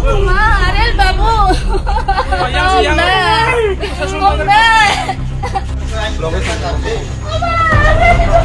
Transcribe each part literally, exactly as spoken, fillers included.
Ma, Arel babu. Mama, Arel babu.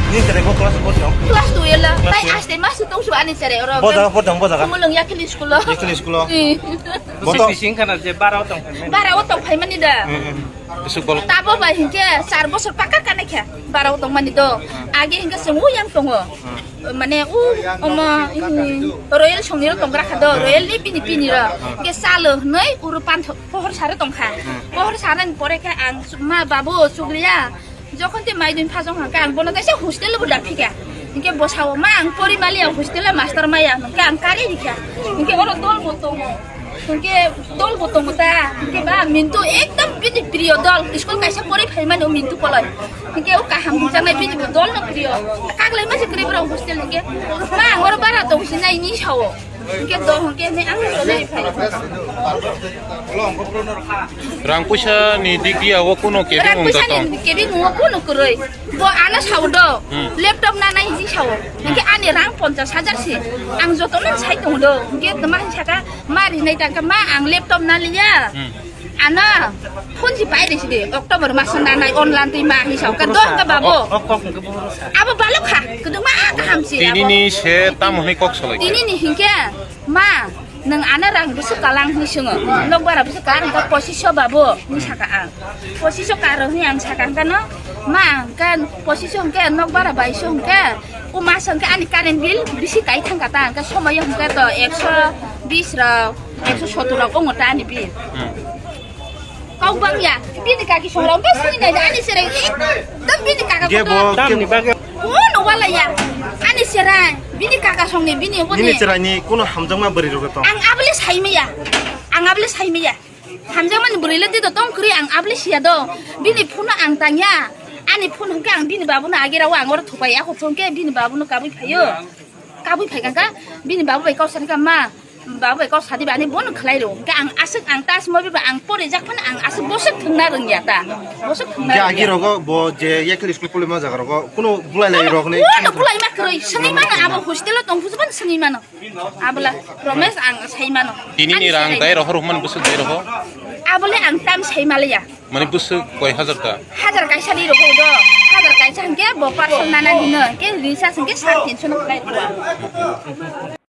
Ni tere ko class ko jong. Class two yala. Class Tai two. Aste mas tong su ani tere oro. Bo jaga por jong, bo jaga. Mulung yakili school lo. Yakili school lo. Ih. Boto. Boto bising kana je bara o tong phaimani. Bara o tong phaimani da. Hmm, hmm. Bisuk bol. Tabo ba hinke char bosor paka kana khe bara o tong mani do. Age hinke semu yang tongo. Hmm. Mane u omo, ih, Royal songni ro tong gra kha do. Royal ni pini pini ro. Ke salo hnoi uru pan pohor sare tong kha. Hmm. Pohor sare ni pore khe ang ma babu chugriya. Jokhon te mai dun phajong hangke ang bono kaisa hostel bo da phika. Hingke bosao ma ang pori mali ang hostel master maya hingke ang kari rikha. Hingke oro dol bo tongo. Hingke dol bo tongo ta. Hingke ba Mintu ekdam bini priyo dol. School kaisa pori phaimani o Mintu koloi. Hingke o kaham hwnjaknai bini bo dol no priyo. Kaglai ma se kri bro hostel hingke. Ma ang oro bara tong sinai ni sao. Hingke do hingke ne ang sole phai. Rang puisa ni dik dia o kuno kebeng wng tong. Rang puisa ni kebeng wng kuno kwrwi. Bo ano sao do. Hmm. Laptop na nai hinwi sao. Hingke ani rang ponchas hajar si. Ang joto no sai tong do. Hingke tama hin saka ma rinai tangka ma ang laptop na liya. Hmm. Ano, phone si pai de si de, October mas na nai online twi ma hi sao, ka do ka babo. O, o kok hwnkhe bo. Abo balok kha, kudu ma kaham si. Tini abo. Ni se tam hwnwi kok solai. Tini ni hingke, ma, nang ano rang busu kalang hi sungo. Nok bara busu kalang ka pochisho babo, ni saka ang. Pochisho karo hi ang saka ang kano, ma, ang kan pochisho hingke, nok bara baiso hingke, o mas hingke ani current bill bisi kai thang ka ta, ang ka somoyo hingke to ekso bis rok. Ekso sottor rok ongo ta ani bill. Hmm. Kok bang ya, bini kaki songrong bes ni nai ani serai. Tam bini kaka ge kotor. Bo tamni bagwi. Kuno wala ya. Ani serai, bini kaka songni bini obo ni. Nini serai ni kuno hamjakma bwrwi rok tong. Ang abli sai maya. Ang abli sai maya. Hamjakma ni bwrwi le tito tong kwrwi ang abli siya do. Bini phone ang tang ya. Ani phone hwnkhe ang bini babu no agi rao ang oro thupai ako hwnkhe bini babu no kabui phaio. Kabui phai kha, bini babu bai kok sani kha, "Ma, babu bai kok sadi bani bono khlai rw." Hingke ang aswk, ang ta simo biba ang pori jak phano ang aswk boswk thwngna rwngya ta. Boswk thwngna. Hingke agi rwngya. Rogo bo je yakli school poli ma jaga rogo kuno bulai lai rok ni. Kuno bulai ma kwrwi, swngwi mano abo hostel o tong phusubano swngwi mano. Abola Romesh ang sai mano. Tini ni rang dai rohor man boswk dai roho. Abole ang tam sai maliya. Mani bwswk koi hajar ta? Hajar kaisa di rok do. Hajar kaisa hingke bo parcel nana dino. Hingke recharge hingke sar tinso no khlai rw.